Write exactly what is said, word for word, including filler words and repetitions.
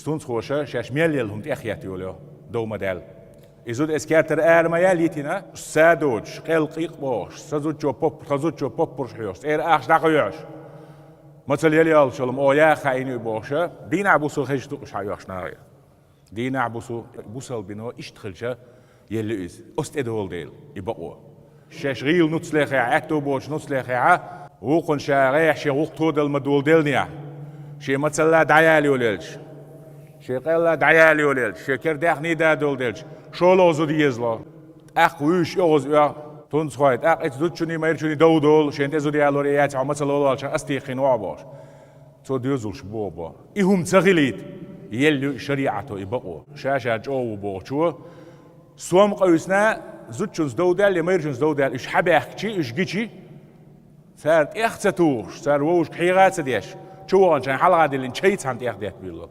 Тунцхоша шаьш мел елла хӀума тӀехъетта йолайо, дов ма даьлла. И зуда эцу кертара ара ма яьлла йитина, са доцуш, къел къикъ бохуш, сан зудчо поп-, тхан зудчо поппарш хьоьхуш, цӀера ахча дӀакхоьхьуш. Мацалла яла йолчул-м оха яха хаийна ю бохуша, дийнахь-буса хезаш ду уьш хьан оьхуш нахе. Дийнахь-буса бусалба дино иштта хилча, елла ю иза. Оцу тӀедолу дела, и бакъо. Шаьш гӀийла нуц лехехь, аьтто боцуш нуц лехехь, вукхунна ша гӀехь шен гӀуллакх тодала ма доладеллинехь, шен мацалла дӀаяла йолаелча, шен къелла дӀаяла йолаелча, шен кера даьхний да доладелча, шолгӀа зуда езало. ТӀаккха вуьйш оьгӀаз оьгӀ, тунцхой, тӀаккха эцу зудчунний майрачунний дов долу, шен тӀе зуда ялоре яц хьо мацалла волавалча ас тӀехь хин вогӀу бохуш. Цо доьзалш боху бо. И хӀума ца хилийта, елла ю шариӀато и бакъо. Ша-ша чӀогӀа ву бохучо, сом къуьйсна, зудчунца дов даьлла я майрачунца дов даьлла, уьш хьабаьхкичи, уьш гичи, цара тӀех а ца тухуш, цара вовшашка хьегӀа а ца деш, чу ваханчарна хьалха диллина чай цхьаьна тӀех детта буьйлало.